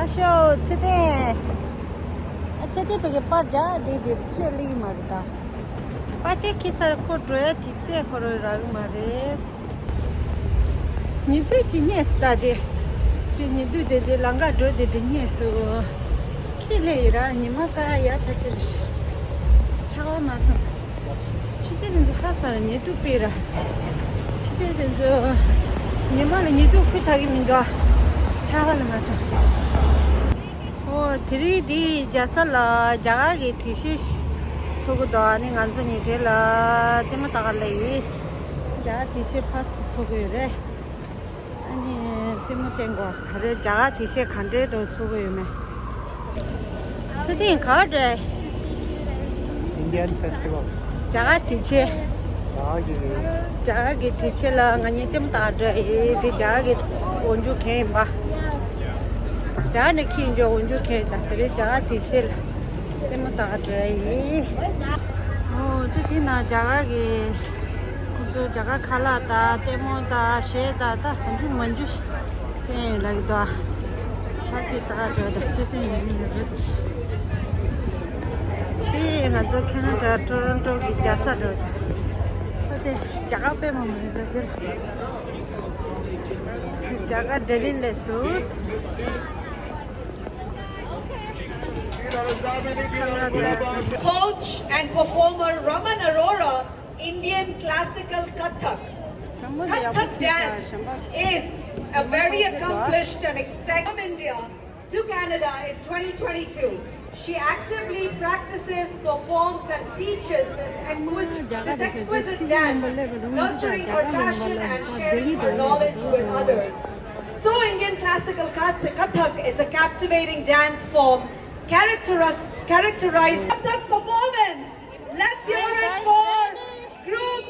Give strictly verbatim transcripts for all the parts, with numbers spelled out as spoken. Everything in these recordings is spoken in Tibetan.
ཨ་ཤོ་ཚེ་བརྟན། ཨ་ཚེ་བརྟན་ཕ་གི་པར་རྒྱག་དེ་དེར་ཆེད་ལེགས་མ་རེད་ད། པར་ཆས་ཁྱེད་ཚར་ཁོ་འགྲོ་ཡ་དེ་སྲས་ཁོ་རོ་རག་གི་མ་རེད། ཉི་དུས་ཀྱི་རྙེད་སུ་ལྟ་དེ། དེ་ཉི་དུས་དེ་དེ་ལང་ཀ་འགྲོ་དེ་དེ་རྙེད་སུ། ཁྱེད་ལས་ཡི་ར་ཉི་མ་ཀ་ཡ་ཐ་ཆེ་ལ་ཤི། ཆག་པ་མ་ཐོང་། ཕྱི་རྒྱལ་དེ་ཚོ་ཧ་སང་ཉེ་དུ་སྤེལ་ར། ཕྱི་རྒྱལ་དེ་ཚོ་ཉི་མ་ལ་ཉེ་དུ་ཁུ་ཐག་གི་མི་འདུག་ཆག་པ་ལ་མ་ཐོང་། ཨོ་དེ་རིང་འདི་རྒྱལ་ས་ལ་རྒྱ་གར་གྱི་དུས་ཆེན་འཚོགས་ཀྱི་འདུག་ཨ་ནི་ང་ཚོ་ཉིན་དེ་ལ་ལྟད་མོ་ལྟ་ག་སླེབས་ཡིན། རྒྱ་གར་དུས་ཆེན་ཕ་སི་ཚོགས་ཀྱི་ཡོད་རེད། ཨ་ནི་ལྟད་མོ་བསྟན་གོ་ག་རེ་རྒྱ་གར་དུས་ཆེན་ག་འདྲའི་འགྲོ་ཚུགས་ཀྱི་ཡོད་མེད། ཚེ་བརྟན་ག་འདྲ། Indian festival. རྒྱ་གར་དུས་ཆེན། རྒྱ་གར་གྱི། རྒྱ་གར་གྱི་དུས་ཆེན་ལ་ང་གཉིས་ལྟད་མོ་ལྟ་འདྲ་ཡིན་དེ་རྒྱ་གར་གྱི་འོག་འཇུག་མཁན་ཡིན་པ། རྒྱ་གར་ནས་ཁྱི་ཡིན་འཇོག་འོག་འཇུག་མཁན་ཡིན་ད་དེ་རིང་རྒྱ་གར་དུས་ཆེན་ལ་ལྟད་མོ་ལྟ་འདྲ་ཡིན། ཨོ་དེ་དེ་ན་རྒྱ་གར་གྱི། ཁོང་ཚོ་རྒྱ་གར་ཁ་ལག་དང་ལྟད་མོ་དང་གཞས་དང་ད་གང་བྱུང་མང་བྱུང་ཞིག་བསྟན་ལབ་ཀྱི་འདུག་ཨ་ཕ་ཚིག་ད་འགྲོ་དང་ཆེ་སེམས་ཡིན་ནི་རེད། དེ་ང་ཚོ་ཁེ་ན་ཌ་ཊོ་རོན་ཊོ་གི་རྒྱལ་ས་འགྲོ་དང་ཨ་དེ་རྒྱ་གར་དཔེ་མང་མང་རེད་དེ་རྒྱ་གར་ལྡི་ལི་ལས་སུ། Coach and performer Raman Arora, Indian classical Kathak. Kathak dance is a very accomplished and exact from India to Canada in twenty twenty-two. She actively practices, performs, and teaches this exquis-, this exquisite dance, nurturing her passion and sharing her knowledge with others. So, Indian classical Kath-, Kathak is a captivating dance form characteris-, characterized Kathak performance. Let's hear it for group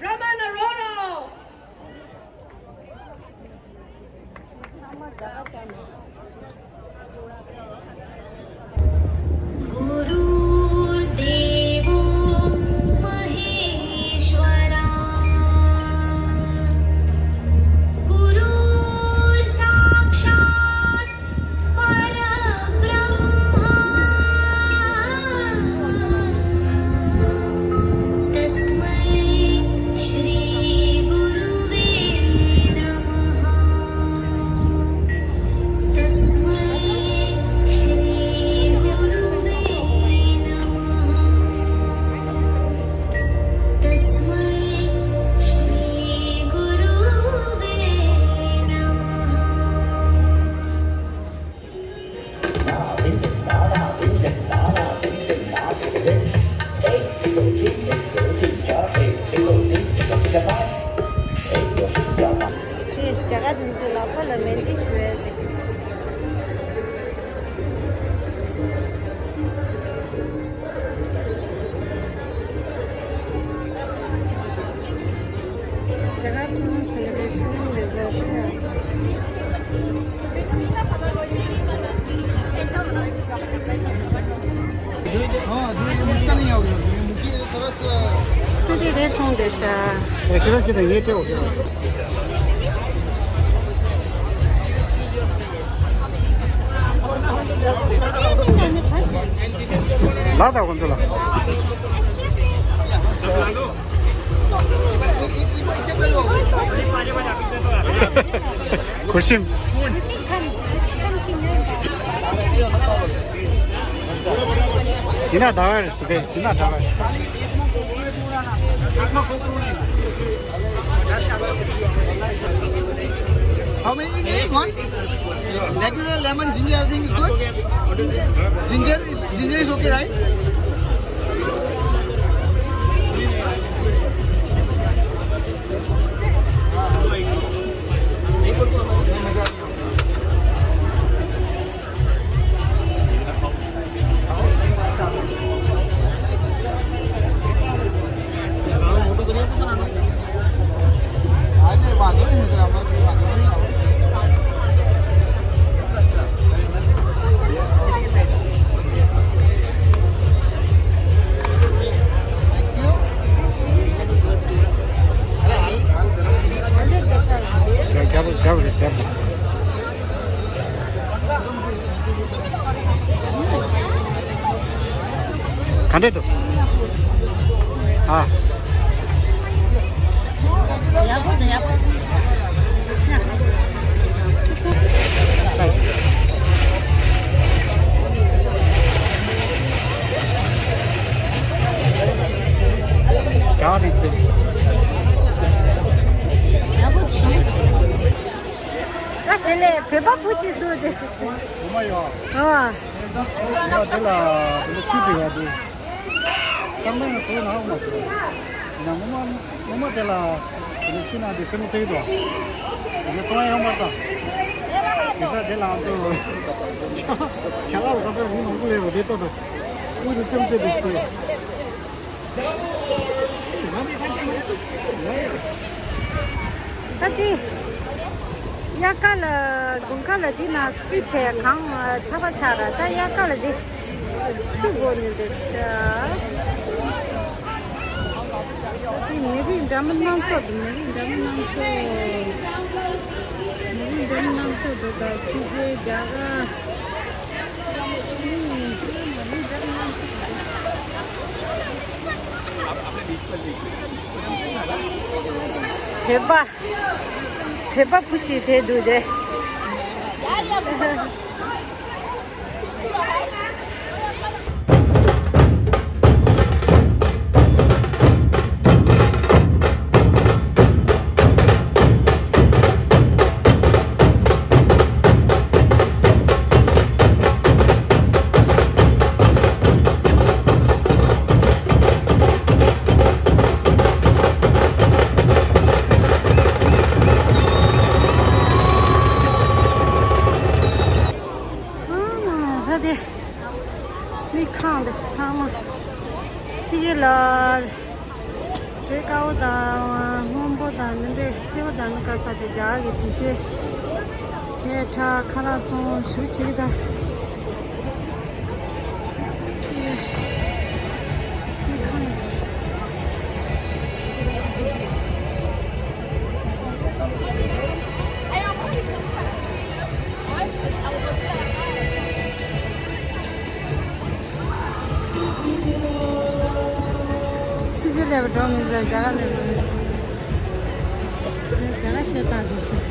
Raman Arora. गुरुर्देवो महेश्वरा। गुरुर्साक्षात् परब्रह्मा। तस्मै श्री गुरुवे नमः। तस्मै श्री गुरुवे नमः। तस्मै श्री गुरुवे नमः। རྒྱ་གར་མི་ཚོས་ལག་པ་ལ་མེ་འདི་ཞུ་ཡ་ཟེར། हाँ, जो ये मुक्का नहीं आओगे, ये मुक्की ये सरस, ཨ་དེ་དེ་མཐོང་བསྡད་ཤག་ཨེ་ཁྱེད་རང་ཅི་ནས་ངའི་སྤྲད་འོ་ཁྱེད་རང་། ལ་དྭགས་ཁོང་ཚོ་ལ། གུར་ཤིམ། དེ་ན་ད་བར་སི་དེ་དེ་ན་ད་བར། How many you need? One? Regular lemon, ginger, everything is good? Ginger is, ginger is okay, right? Double, double, double. འདྲེ་འགྲོ། ཨ། ཡག་པོ་འདུག་ཡག་པོ། What is this? ཡག་པོ་བྱུང་། ད་དེ་ནས་བོད་པ་བུ་གཅིག་འདུག་དེ། ངོ་མ་ཡོད། ཨ། ངོ་མ་དེ་ལ་དེ་ལ་ཚིག་དེ་ཡོད་དེ། ཙམ་པ་ཡང་ཚོ་ན་ཧོ་མ་ཚོ། ཡིན་ན་ངོ་མ་ངོ་མ་དེ་ལ་དེ་ལ་ཁྱི་ན་དེ་ཚེ་མི་ཚེ་དོ། དེ་གཏོང་ཡོང་མ་ད། དེ་ས་དེ་ལ་ང་ཚོ། ཁྱ་ལ་ལ་ཁ་སར་མི་མང་པོ་ལས་རོ་དེ་ཏོ་ད། ཁོ་དེ་ཚེ་མི་ཚེ་དེ་ཤི་དོ། ད་དེ། དབྱར་ཁ་ལ་དགུན་ཁ་ལ་དེ་ན་སྐྱིད་ཆེ་གང་ཆགས་པ་ཆགས་ར་ད་དབྱར་ཁ་ལ་དེ། ཆུ་བོ་ནི་འདི་ཤ། འདི་མི་རིགས་འདྲ་མིན་སྣ་ཚོགས་འདུག་མི་རིགས་འདྲ་མིན་སྣ་ཚོགས། མི་རིགས་འདྲ་མིན་སྣ་ཚོགས་འདུག་ད་ཕྱི་རྒྱལ་རྒྱ་གར། མི་རིགས་འདྲ་མིན་སྣ་ཚོགས་འདུག་བོད་པ། བོད་པ་བུ་གཅིག་དེ་འདུག་དེ། ཨ་མ་ད་དེ། མི་ཁང་འདི་ཚང་མ་ཕ་གི་ལ་རི་དཀར་པོ་དང་སྔོན་པོ་དང་འདི་འདྲའི་སེར་པོ་དང་ནི་དཀར་ས་དེ་རྒྱ་གར་གྱི་དུས་ཆེན་ཞེས་ཁྲ་ཁ་ལག་ཚོང་ཞུ་བྱེད་ཀྱི་དང་། མི་ཁང་འདི། ཕྱི་རྒྱལ་ལས་པ་འགྲོ་མི་ཟེར་རྒྱ་གར་ལས་པ་རེད། རྒྱ་གར་ཤེས་སྟངས་དེ་ཤེས།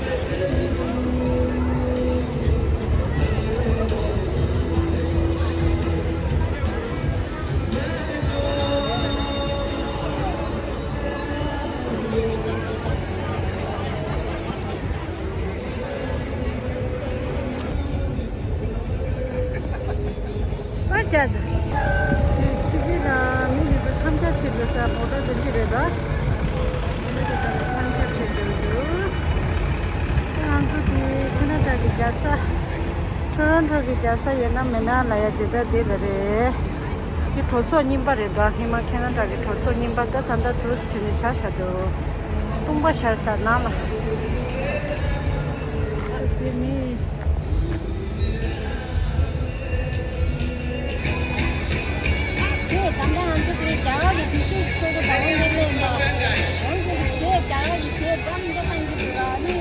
ཨ་ཅག་ད། དེ་ཕྱི་རྒྱལ་ལ་མི་དེ་ཚོ་འཆམ་འཆམ་བྱེད་དགོས་ས་མོ་ཊ་དེ་འདི་རེད་ད། མོ་ཊ་དེ་ཚོ་འཆམ་འཆམ་བྱེད་དགོས་འདུག་ད་ང་ཚོ་དེ་ཁེ་ན་ཌ་གི་རྒྱལ་ས། ཊོ་རོན་ཊོ་གི་རྒྱལ་ས་ཡིན་ན་མིན་ན་ལ་ཡ་དེ་ད་དེ་ལ་རེད། དེ་གྲོས་ཚོགས་རྙིང་པ་རེད་ད་ཧི་མ་ཁེ་ན་ཌ་གི་གྲོས་ཚོགས་རྙིང་པ་ད་ད་ལྟ་ཏུ་རུ་སི་བྱས་ནས་བཞག་བཞག་འདུག་དཔུང་པ་ཤར་ས་ནང་ལ། དེ་ནི། དེ་ད་ལྟ་ང་ཚོ་དེ་རྒྱ་གར་གྱི་དུས་ཆེན་གྱི་ཚོགས་འདུ་དང་པོ་འདི་སླེབས་ཡིན་པ། འོན་ཀྱང་གཞས་རྒྱ་གར་གྱི་གཞས་འདྲ་མི་འདྲ་བཏང་གི་འདུག་ཨ་ནི།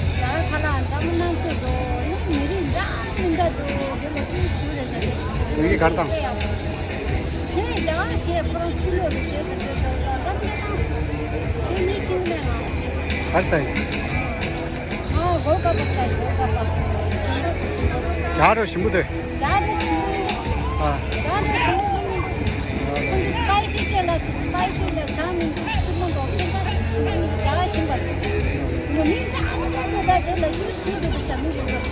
རྒྱ་གར་ཁ་ལག་འདྲ་མི་སྣ་ཚོགས་འདུག་ཨ་ནི་མི་རིགས་འདྲ་མི་འདྲ་འདུག་དེ་ལ་ཀུན་ཞུ་རེ་བྱ་དེ། དེ་གའི་གར་དང་། གཞས་རྒྱ་གར་གཞས་ཁོ་རང་ཆུ་ལོད་ཀྱི་གཞས་དང་འདྲ་འདྲ་འདྲ་འདྲ་མི་འདྲ་བཏང་སོང་། གཞས་མི་ཤེས་ཀྱི་མེད་ང་། གར་ས་ཡིན། ཨ། གོལ་ཀ་ཏ་སའི་གོལ་ཀ་ཏ། ཞིམ་པོ་ཞིམ་པོ། རྒྱ་རོ་ཞིམ་པོ་དེ། རྒྱ་རོ་ཞིམ་པོ། ཨ། རྒྱ་རོ་ཞིམ་པོ། ཁོང་ཚོ་སི་པའི་སི་སྐད་ལ་སི་པའི་སི་ལ་གང་མི་འདུག་ཐུག་མོ་འདུག་ཁོང་ཚོ་ཞིམ་པོ་རྒྱ་རོ་ཞིམ་པ། ངོ་མི་འདྲ་མི་འདྲ་འདུག་ད་དེ་ལ་ཅུ་ཞུ་དེ་དུ་ཞབས་མི་རེད་འདུག་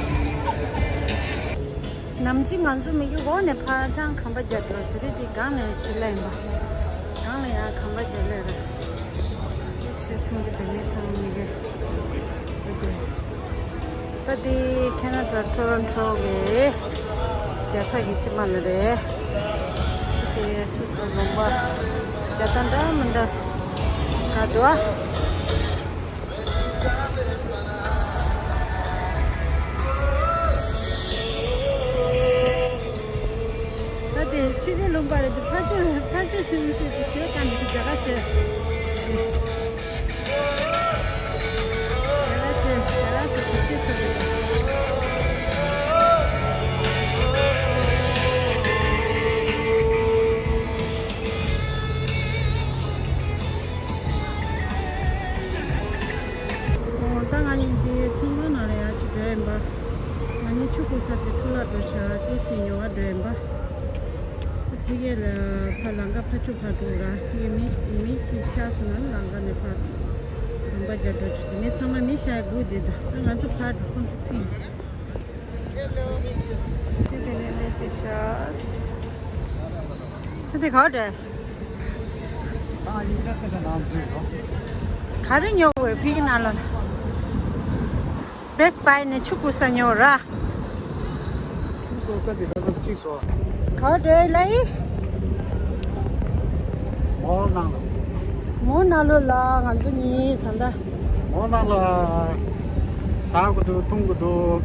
ནམ་རྒྱུན་ང་ཚོ་མི་གི་འོག་ནས་ཕར་ཅང་ཁང་པ་རྒྱག་འགྲོ་དེ་རེད་དེ་སྒང་ནས་ཁྱི་ལ་ཡིན་པ། སྒང་ལ་ཡང་ཁང་པ་རྒྱག་ལས་རེད། ཤེས་ཐུང་གི་དེ་མི་ཚང་མི་གི་འོ་དེ། ད་དེ་ཁེ་ན་ཌ་ཊོ་རོན་ཊོ་གི་རྒྱལ་ས་གི་སྤྱི་མ་ལ་རེད། དེ་སུ་སུ་ལུང་པ་རྒྱ་ད་འདྲ་མི་འདྲ་ག་འདུག་ཨ། ད་དེ་ཕྱི་རྒྱལ་ལུང་པ་རེད་དེ་ཕར་ཕྱོགས་ཕར་ཕྱོགས་ཤུལ་མི་ཤུལ་དེ་ཞེས་བཏང་དེ་སུ་རྒྱ་གར་ཤོད། རྒྱ་གར་ཤོད་རྒྱ་གར་ཚོ་དེ་ཤོད་ཚོ་རེད་པ། ཨ་ནི་ཆུ་ཁུག་ས་དེ་ཐུག་ལ་འགྲོ་ཤག་དེ་ཚེ་ཉོ་བ་འགྲོ་ཡིན་པ། ཕ་གི་ལ་ཕ་ལང་ཀ་ཕ་ཆུ་ཕ་དྲུག་ར་ཡེ་མི་མི་ཞིག་ཤག་སོང་ན་ལང་ཀ་ནས་ཕ་རོམ་པ་རྒྱ་འགྲོ་ཆུ་དེ་ནས་ཚང་མ་མི་ཤག་དགུ་དེ་ད་ང་ཚོ་ཕ་དྲུག་ཁོང་ཚོ་ཚིག་དེ་དེ་ནས་ལས་དེ་ཤག་ཚེ་དེ་ག་བ་འགྲོ། ཨ་ཡིན་ད་ས་ད་ནང་འཛུལ་རོ། ག་རེ་ཉོ་བའི་ཕི་གི་ནང་ལ། Best Buy ནས་ཆུ་ཁུག་ས་ཉོ་ར། ཆུ་ཁུག་ས་དེ་ག་ཚོད་ཚིག་སོ། ག་བ་འགྲོ་ལ་ཡི། མོལ་ནང་ལ། མོལ་ནང་ལོ་ལ་ང་ཚོ་གཉིས་ད་ལྟ། མོལ་ནང་ལ། ཟ་གི་འདུག་འཐུང་གི་འདུག་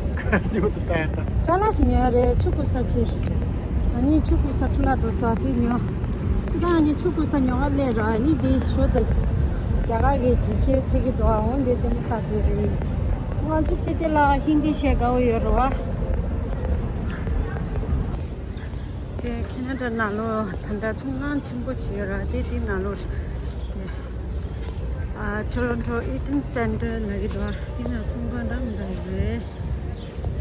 ཉོ་དུ་བསྟན་ད། ཅ་ལག་ཞིག་ཉོ་ཡ་རེད། ཆུ་ཁུག་ས་ཆེ། ང་གཉིས་ཆུ་ཁུག་ས་ཁྲུ་ལ་འགྲོ་ས་དེ་ཉོ། ཅི་ད་ང་གཉིས་ཆུ་ཁུག་ས་ཉོ་ག་སླེབས་ར་ནི་དེ་ཞོ་དེ། རྒྱ་གར་གི་དེ་ཤེས་ཚེ་གི་འདུག་འོང་དེ་དེ་མོ་ལྟ་དེ་རེད། ང་ཚོ་ཚེ་དེ་ལ་ཧིན་དི་བཤད་དགའ་བོ་ཡོད་རེད་བ། དེ་ཁེ་ན་ཌ་ནང་ལོགས་ད་ལྟ་ཚོང་ཁང་ཆེན་པོ་ཅིག་ཡོད་ར་དེ་དེ་ནང་ལོགས་དེ། ཨ་Toronto Eaton Centre ལབ་ཀྱི་འདུག་དེ་ན་ཚོང་ཁང་འདྲ་མི་འདྲ་ཡོད་རེད།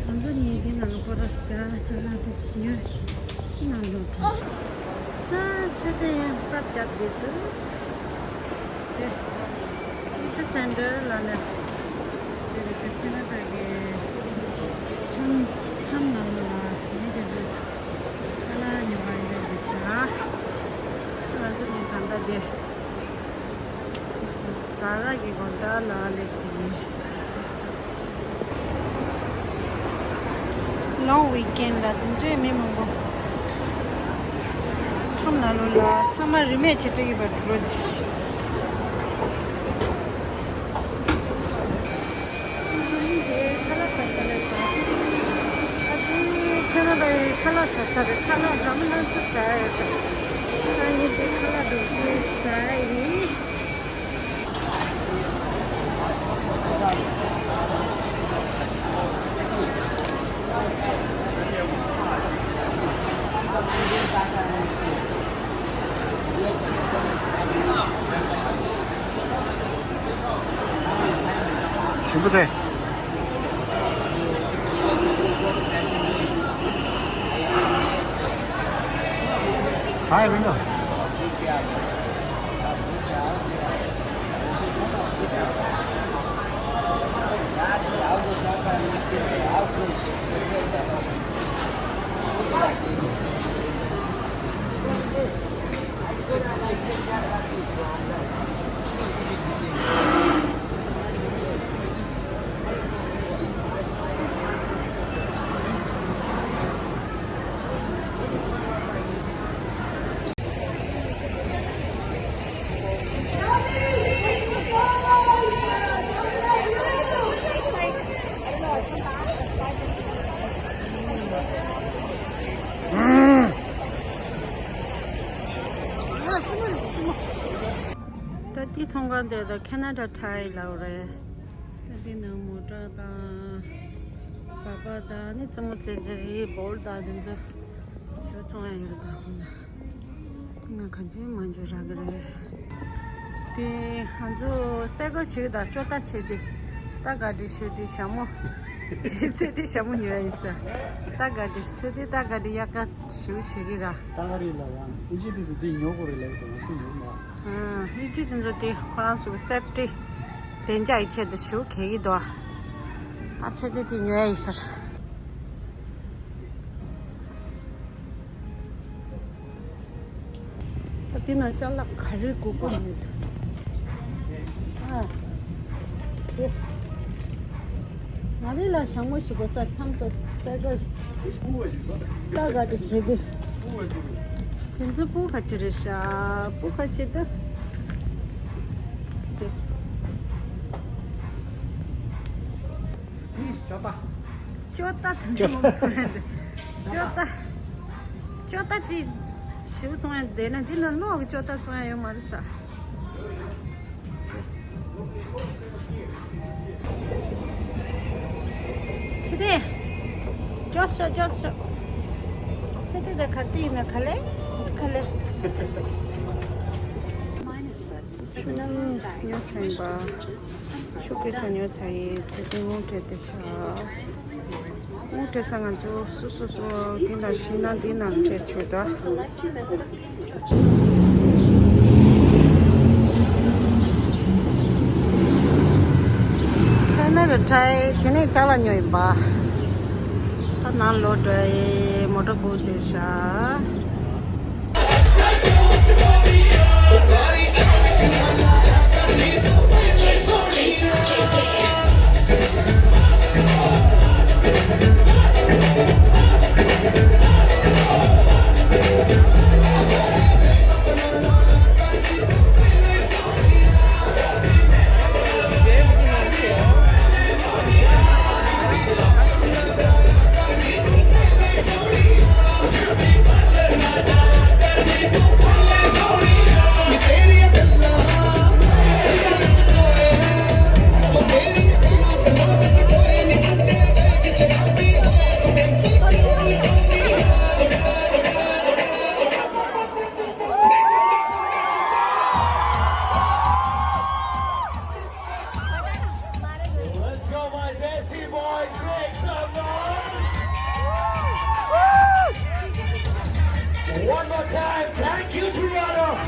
ང་ཚོ་གཉིས་དེ་ནང་ལོགས་ཁོ་ར་སྐྱ་ཅ་ལག་དེ་ཉོས་ནང་ལོགས་དང་། ད་ཚེ་དེ་ཡང་སྟབས་བརྒྱབ་བསྡད་འདུག་དེ་Eaton Centre ལབ་ནས་དེ་རེད། དེ་ཁེ་ན་ཌ་གི་ཁྲོམ་ཁྲོམ་ནང་ལོགས་ལ་མི་དེ་ཚོས་ཁ་ལག་ཉོ་བར་ཡོད་རེད་ཤག་ང་ཚོ་གཉིས་ད་ལྟ་དེ། ཛ་ར་གི་སྒོ་འགྲམ་ལ་སླེབས་ཀྱི་ཡིན། Long weekend ལ་དེ་འདྲའི་མི་མང་པོ་ཁྲོམ་ནང་ལོགས་ལ་ཚང་མ་རིན་མེད་བྱེད་སྤྲོད་ཀྱི་བར་འགྲོ་དེ། ཁ་ལག་ཟ་ས་རེད་ད། ཨ་ཙི་ཁེ་ན་ཌ་ཡི་ཁ་ལག་ཟ་ས་རེད། ཁ་ལག་འདྲ་མི་སྣ་ཚོ་ཟ་ཡ་རེད་ད། ཨ་ནི་དེ་ཁ་ལག་འདུག་ཅེས་ཟ་ཡ་ཡིན། ཞིམ་པོ་རེད། Hi, Ringo. ད་ལྟའི་ཚོང་ཁང་དེ་ད་ཁེ་ན་ཌ་ཊའི་ལབ་རེད། ད་འདི་ནང་མོ་ཊ་དང་། སྦག་སྦག་དང་ནི་རྩེད་མོ་རྩེ་རྩེ་རེད། བོལ་དང་དེ་ཚོ་ཞོ་ཚོང་ཡ་ཡོད་ད་དུང་ན། དེ་ན་གང་ཅི་མ་འཇོ་རག་གི་རེད། དེ་ང་ཚོ་སེ་གོལ་ཞིག་དང་ཅོ་ཏ་ཆེ་དེ། ཏ་ག་དི་ཞེ་དེ་ཞྭ་མོ། ཚེ་དེ་ཞྭ་མོ་ཉོ་ཡ་ཡིན་ས། ཏ་ག་དི་ཚེ་དེ་ཏ་ག་དི་ཡག་ག་ཞུ་ཞེ་གི་ར། ཏ་ག་རི་ལ་ཡང་ཨིན་ཇི་དེ་ཚོ་དེ་ཉོ་དགོས་རེད་ལབ་ཀྱི་འདུག་ང་ཚོ་ཉོ་མ། ཨ་ཨིན་ཇི་དེ་ཚོ་དེ་ཁོ་རང་ཚོ་གི་སེབ་ཏི་བདེ་འཇགས་ཡི་ཆེད་དུ་ཞུ་གལ་གི་འདུག་ཨ་ཚེ་དེ་དེ་ཉོ་ཡ་ཡིན་ཟེར། ད་དེ་ན་ཅ་ལག་ག་རེ་དགོས་དགོས་མེད། ཨ། དེ། ང་རེ་ལ་ཞྭ་མོ་ཞིག་དགོས་ས། མཚམས་སུ་སེ་གོལ། ཏ་ག་དི་ཞེ་དེ། དེ་ཚོ་སྤུ་ག་ཅི་རེད་ཤག་སྤུ་ག་ཅི་འདུག་དེ། ཅོ་ཏ། ཅོ་ཏ་དེ་འདྲ་མང་པོ་ཚོང་ཡ་འདུག་ཅོ་ཏ། ཅོ་ཏ་ཅི་ཞིག་ཚོང་ཡ་འདུག་ན་འདི་ན་ནོར་གི་ཅོ་ཏ་ཚོང་ཡ་ཡོད་མ་རེད་ས། ཚེ་དེ། ཅོ་ཤོ་ཅོ་ཤོ། ཚེ་དེ་ད་ག་དུས་ཡིན་ན་ག་ལེ་ག་ལེ། ཆུ་ནང་ཉོ་ཚན་པ། ཆུ་གི་ས་ཉོ་ཚ་ཡི་ཚེ་དེ་ངོ་སྤྲད་དེ་ཤ། ངོ་ ཁ་སང་ང་ཚོ་སོ་སོ་སོ་འདི་ན་ཤི་ན་འདི་ན་འཕྲད་ཆོག་ད། ཁ་ན་རུ་ཁྲའི་དེ་ནས་ཅ་ལག་ཉོ་ཡིན་པ། ད་ནང་ལོག་འགྲོ་ཡི་མོ་ཊ་སྒུག་བསྡད་ཤག Let's go, my Desi boys, make some noise! One more time, thank you, Toronto!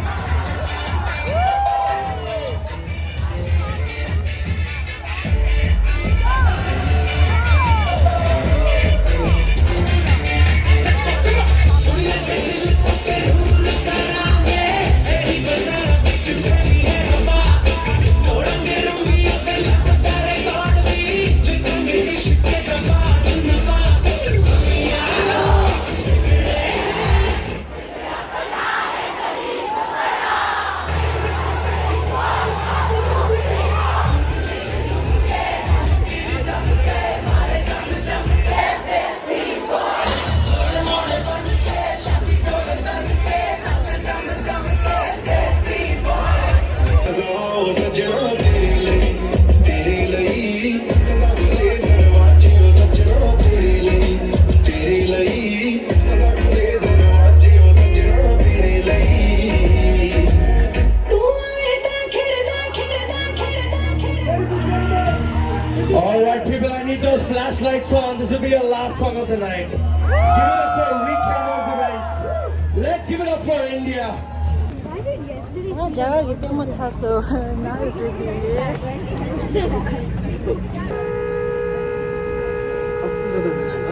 All right, people, I need those flashlights on. This will be your last song of the night. Give it up for Weekend Organize. Let's give it up for India. ཨ། རྒྱ་གར་གྱི་ལྟད་མོ་ཚར་སོང་། ནང་ལ་འགྲོ་གི་ཡོད།